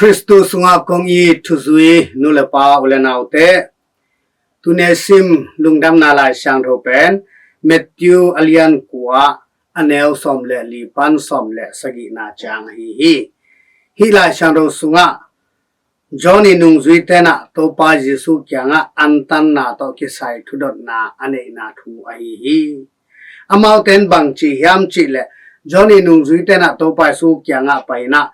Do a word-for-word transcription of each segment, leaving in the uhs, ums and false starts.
Khristu sungah kong it thuzui nu le pa, u le naute, tuni a i sim Lungdamna Lai Siangtho pen Matthew a lian kua, a neu sawm le li pan sawm le sagihna ciang ahi hi. Hih Lai Siangtho sungah John i nungzuite in ah Topa Jesu kiangah antanna tawh kisai thudotna a neihna thu ahi hi. Amaute in bang ci hiam cih leh, John i nungzuite in ah Topa Jesu kiangah pai in ah,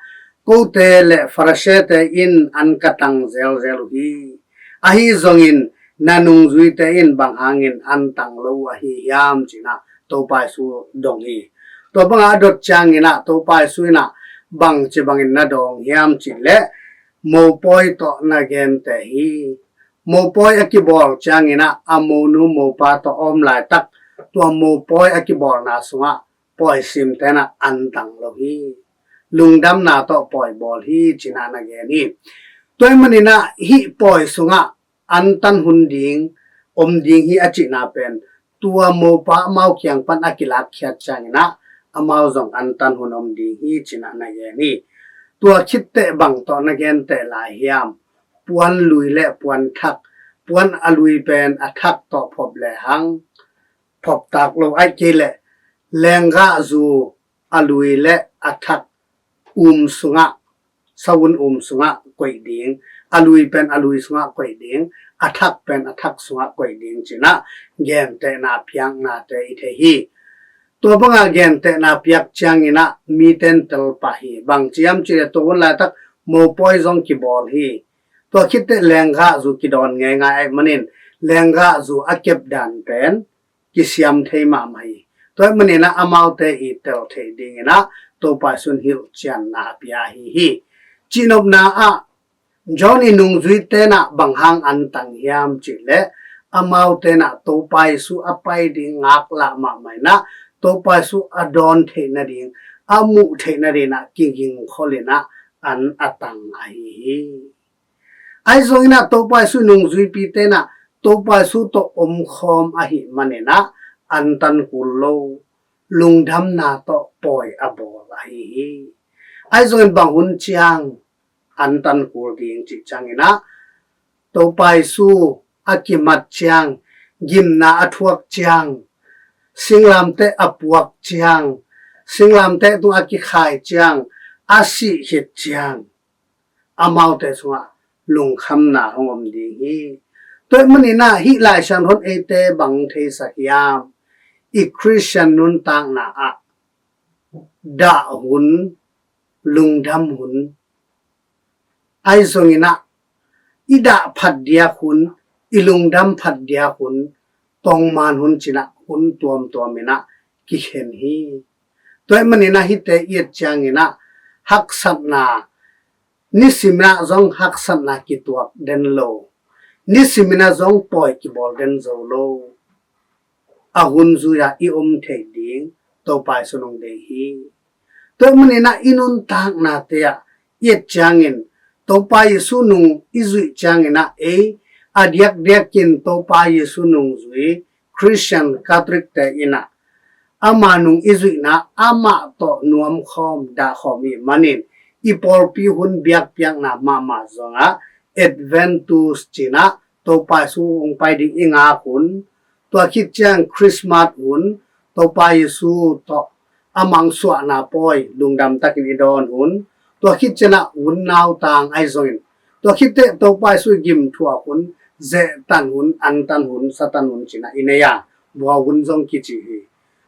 "Kote le Farisee-te in an ka tang zelzel uh hi. Ahi zongin na nungzuite in bang hangin an tang lo uh ahi hiam?" ci-in ah Topa Jesu dong hi. Tua bangah a dot ciangin ah Topa Jesu in ah, "Bangci bangin na dawng hiam cih leh, mopawi tawh na genteh hi. Mopawi a kibawl ciangin ah a monu mopa tawh a om laitak, tua mopawi a kibawlna sungah pawisimte in ah an tang lo hi. Lungdamna tawh pawi bawl hi," ci-in ah na gen hi. Tua ahih manin ah hih pawi sungah antan hun ding, om ding hi a cihna pen, tua mopa amau kiang pan a kilakkhiat ciangin ah amau zong antan hun om ding hi ci-in ah na gen hi. Tua khit teh bang tawh na genteh lai hiam? Puan lui le puan thak, puan a lui pen a thak tawh phop lehang phop tak lo, ahih kei leh lenggahzu a lui le a thak um sungah, savun um sungah koih ding, a lui pen a lui sungah koih ding, a thak pen a thak sungah koih ding ci-in ah gentehna piaknate i thei hi. Tua bangah gentehna piak ciangin ah mite in tel pah hi. Bang ci hiam cih leh, tua hun laitak mopawi zong kibawl hi. Tua khit teh lenggahzu kidawn ngeingai ahih manin lenggahzu a kepdan pen kisiam thei mahmah hi. Tua ahih manin ah amaute i tel theih dingin ah Topa Jesu in hilhcianna a pia ahi hi. Cihnopna ah John i nungzuite in ah bang hang an tang hiam cih leh, amaute in ah Topa Jesu a pai ding ngaklah mahmah in ah, Topa Jesu a dawn theih nading, a muh theih nading ah kigingkhol in ah an a tang ahi hi. Ahi zongin ah Topa Jesu nungzuipite in ah Topa Jesu tawh omkhawm ahih manin ah antan kul lo, lungdamna tawh pawi a bawl ahi hi. Ahi zongin bang hun ciang antan kul ding cih ciangin ah, Topa Jesu a kimat ciang, gimna a thuak ciang, singlamteh a puak ciang, singlamteh tungah a kikhai ciang, a sih khit ciang, amaute sungah lungkhamna hong om ding hi. Tua ahih manin ah hih Lai Siangtho in eite bang theisak hiam? I Khristian nuntakna ah dah hun, lungdam hun, ahi zongin ah i dah phat diak hun, i lungdam phat diak hun, tongman hun ci-in ah hun tuamtuam in ah kikhen hi. Tua ahih manin ah hihte i et ciangin ah haksatna, nisimin ah zong haksatna kituak den lo, nisimin ah zong pawi kibawl den zo lo, a hun zui-a i om theih ding Topa Jesu in hong deih hi. Tua ahih manin ah i nuntaknate ah i et ciangin, Topa Jesu nung i zuih ciangin ah ei a diakdiakin Topa Jesu nungzui Khristian Catholic-te in ah ama nung i zuihna amah tawh nuamkhawm dahkhawm i hih manin, i pawlpi hun biakpiakna mahmah zongah Adventus ci-in ah Topa Jesu hong pai ding i ngak hun, tua khit ciang Christmas hun, Topa Jesu tawh a mangsuahna pawi lungdam takin i dawn hun, tua khit ciangin ah hun nautang ahi zongin, tua khit teh Topa Jesu gimthuak hun, zehtan hun, antan hun, satan hun ci-in ah i nei a, bua hun zong kici hi.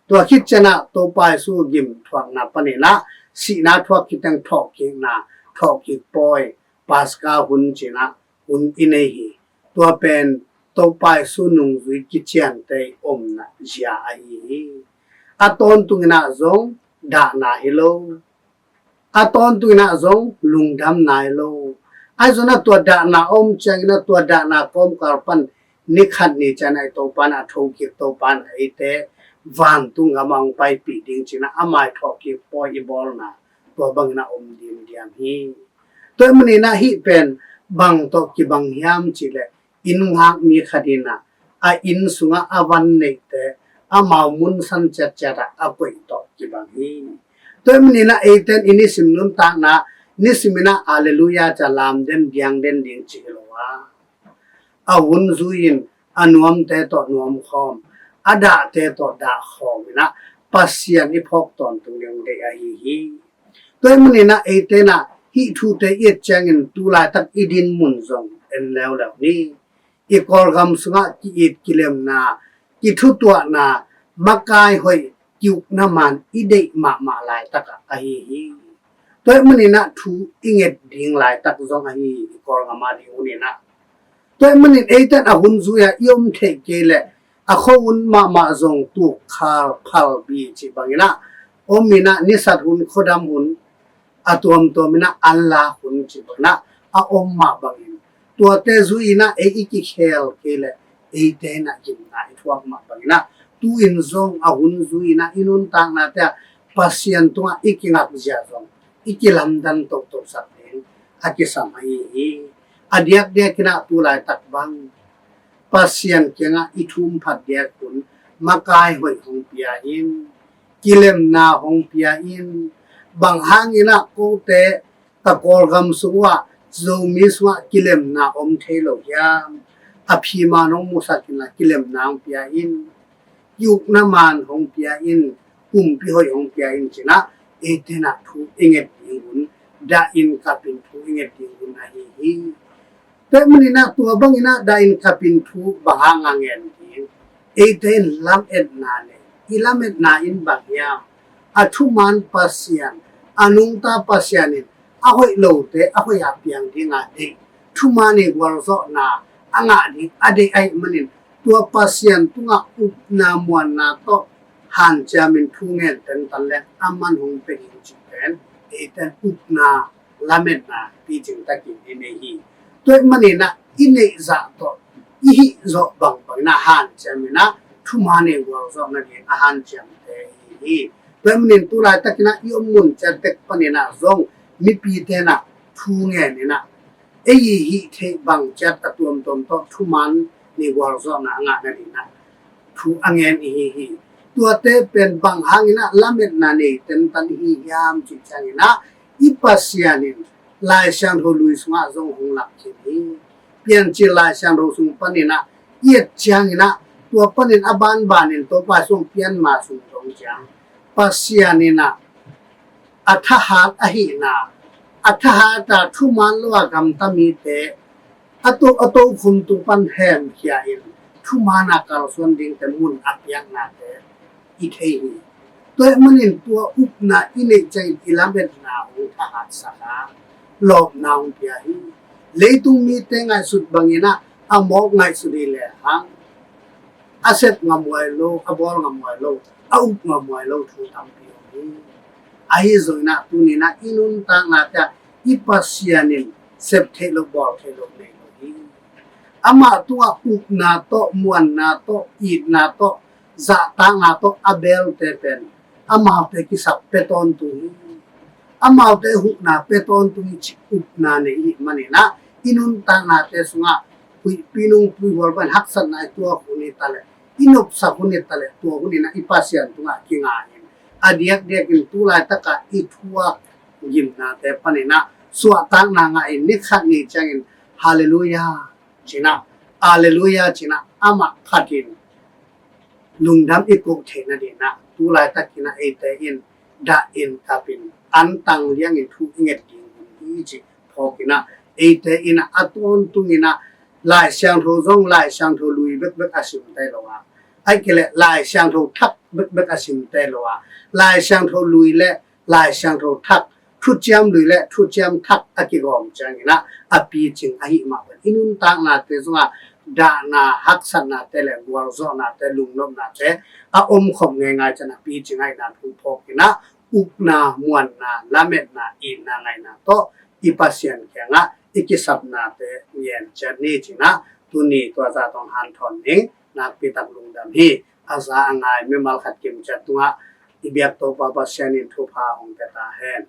Tua khit ciangin ah Topa Jesu gimthuakna panin ah sihna thuak khit teng thawhkikna, thawhkik pawi, Paska hun ci-in ah hun i nei hi. Tua pen Topa Jesu nungzui kiciante omna zia ahi hi. A tawntungin ah zong dahna hi lo, a tawntungin ah zong lungdamna hi lo. Ahi zongin ah tua dahna a om ciangin ah tua dahna kawmkal pan ni khat ni ciangin ah i Topa in ah thokik, Topa in ah eite vantung gam ah hong paipih ding ci-in ah ama i thawhkik pawi i bawlna tua bangin ah om dimdiam hi. Tua ahih manin ah hih pen bang tawh kibang hiam cih leh, inn ngakmi khat in ah a inn sungah a van neihte amau mun san ciatciat ah a koih tawh kibang hi. Tua ahih manin ah eite in i nisim nuntakna Nisimin ah Alleluia ci-a lamden diangden ding ci hi lo a, a hun zui-in a nuamte tawh nuamkhawm, a dahte tawh dahkhawm in ah Pasian i phawk tawntung ding deih ahi hi. Tua ahih manin ah eite in ah hih thute i et ciangin tu laitak i din mun zong en leuleu ni. I Kawlgam sungah ki-it kilemna, kithutuahna, makai hoih, ki-ukna man i deih mahmah laitak ah ahi hi. Tua ahih manin ah thu i nget ding laitak zong ahi hi, i Kawlgam a ding hun in ah. Tua ahih manin eite in a hun zui-a i om theih kei leh a khua hun mahmah zong tuk khal phal bi cih bangin ah om in ah, nisat hun, khuadam hun, a tuamtuam in ah anlak hun cih bangin ah a om mah bangin, tuate zui in ah ei i kikhel kei leh eite in ah gimna i thuak mah bangin ah, tu-in zong a hun zui in ah i nuntaknate ah Pasian tungah i kingakzia zong i kilamdan tohtohsak ding a kisam ahi hi. A diakdiakin ah tu laitak bang Pasian kiangah i thumphat diak hun makai hoih hong pia in, kilemna hong pia in. Bang hangin ah kote ka Kawlgam sung uah Zomi sungah kilemna om thei lo hiam? A phi man hong musak in ah kilemna hong pia in, ki-ukna man hong pia in, kumpi hoih hong pia in ci-in ah eite in ah thu i nget ding hun, dahin kapin thu i nget ding hun ahi hi. Tua ahih manin ah tua bangin ah dahin kapin thu bang hang a ngen ding? Eite in lametna nei, i lametna in bang hiam? A thuman Pasian, a nungta Pasian in a hoih lote a hoih ah piang ding a deih, thuman i gualzawhna a ngah ding a deih ahih manin, tua Pasian tungah upna muanna tawh hanciamin thu ngen tentan leng aman hong pia ding cih pen eite in upna, lametna picing takin i nei hi. Tua ahih manin ah i neih zah tawh i hih zawh bangbang in ah hanciam in ah thuman i gualzawh nading a hanciamte i hi hi. Tua ahih manin tu laitakin ah i om mun ciat bek panin ah zong mipite in ah thu ngen in ah ei i hih theih bang ciat a tuamtuam tawh thuman i gualzawhna a ngah nading ah thu a ngen i hi hi. Tuate pen bang hangin ah lametna nei tentan i hi hiam cih ciangin ah, i Pasian in Lai Siangtho lui sungah zong hong lak khin hi. Piancil Lai Siangtho sung panin ah i et ciangin ah, tua panin a banbanin Topa sung pianma sung dong ciang Pasian in ah a thahat ahihna, a thahat a thuman lo a gamta mite a to, a tokhom tung pan hemkhia in thuman a kalsuan dingte mun a piaknate i thei hi. Tua ahih manin tua upna i neih ciangin i lametna hong thahatsak a, lawpna hong pia hi. Leitung mite ngaihsut bangin ah a mawk ngaihsut hi lehang, a sep ngamhuai lo, a bawl ngamhuai lo, a up ngamhuai lo thu tampi om hi. Ahi zongin ah tuni-in ah i nuntaknate ah i Pasian in sep theih loh, bawl theih loh nei lo hi. Amah tungah upna tawh, muanna tawh, itna tawh, zahtakna tawh a belte pen amaute kisap pia tawntung hi. Amaute huhna pia tawntung hi cih upna nei i hih manin ah i nuntaknate sungah huihpi nungpui hual pan haksatna i tuak hun hi ta leh, i nopsak hun hi ta leh, tua hun in ah i Pasian tungah kinga in, a diakdiakin tu laitakah i thuak gimnate panin ah suahtakna ngah in, ni khat ni ciangin Halleluiah ci-in ah, Halleluiah ci-in ah, amah khat in lungdam i koh theih nadingin ah tu laitakin ah eite in dahin kapin antang liangin thu i nget ding hun hi cih phawkin ah, eite in ah a tawntungin ah Lai Siangtho zong Lai Siangtho lui bekbek a simte lo a, ahih kei leh Lai Siangtho thak bekbek a simte lo a, Lai Siangtho lui le Lai Siangtho thak, thuciam lui le thuciam thak a kigawm ciangin ah a picing ahih mah bangin i nuntaknate zongah dahna, haksatnate le gualzawhnate, lungnopnate a omkhop ngeingai ciangin a picing ahihna thu phawkin ah, upna, muanna, lametna, itna, ngaihna tawh i Pasian kiangah i kisapnate ngen ciat ni ci-in ah tuni tua zah tawh hong hanthawn ning. Nakpi tak lungdam hi. A za a ngai mimal khat kim ciat tungah i biak Topa Pasian in thupha hong pia ta hen.